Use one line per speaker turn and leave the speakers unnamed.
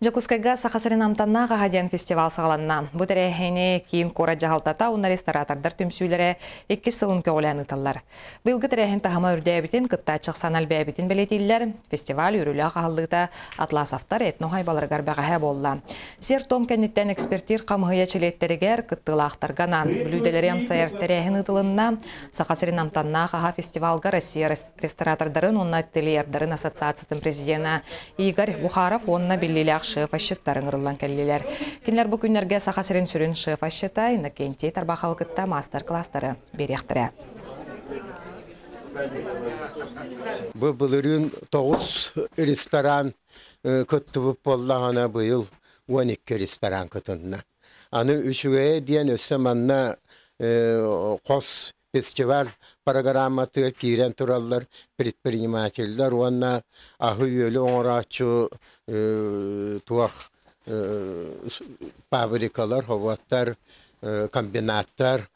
Дьокуускайга Саха сирин амтаннаах аһа диэн фестивал саҕаланна. Бу тэрээһини киин куорат дьаһалтата уонна ресторатордар түмсүүлэрэ иккис сылын көҕүлээн ыыталлар. Быйылгы тэрээһин таһыма үрдээбитин, кыттааччы ахсаана элбээбитин бэлиэтииллэр. Фестиваль үөрүүлээх аһыллыыта Атласовтар этно-хайбаларыгар бэҕэһээ буолла. Сиэр-туом кэнниттэн экспертир хамыһыйа чилиэттэригэр кыттыылаахтарга анаан бүлүүдэлэри амсайар тэрээһин ыытылынна. Саха сирин амтаннаах аһа фестивалга Россия ресторатордарын уонна ательердарын ассоциациятын президенэ Игорь Бухаров уонна биллиилээх шеф-асчыттар ыҥырыллан кэллилэр. Кинилэр бу күннэргэ Саха сирин сүрүн шеф-асчыта Иннокентий Тарбаховы кытта маастар-кылаастары биэриэхтэрэ.
Бу былырыын тоҕус ресторан кыттыбыт буоллаҕына, быйыл 12 ресторан кытынна. Аны үчүгэйэ диэн өссө манна хос фестиваль программатыгар киирэн тураллар предпринимателлэр уонна аһы-үөлү оҥорооччу туох фабрикалар, хобуоттар, комбинаттар.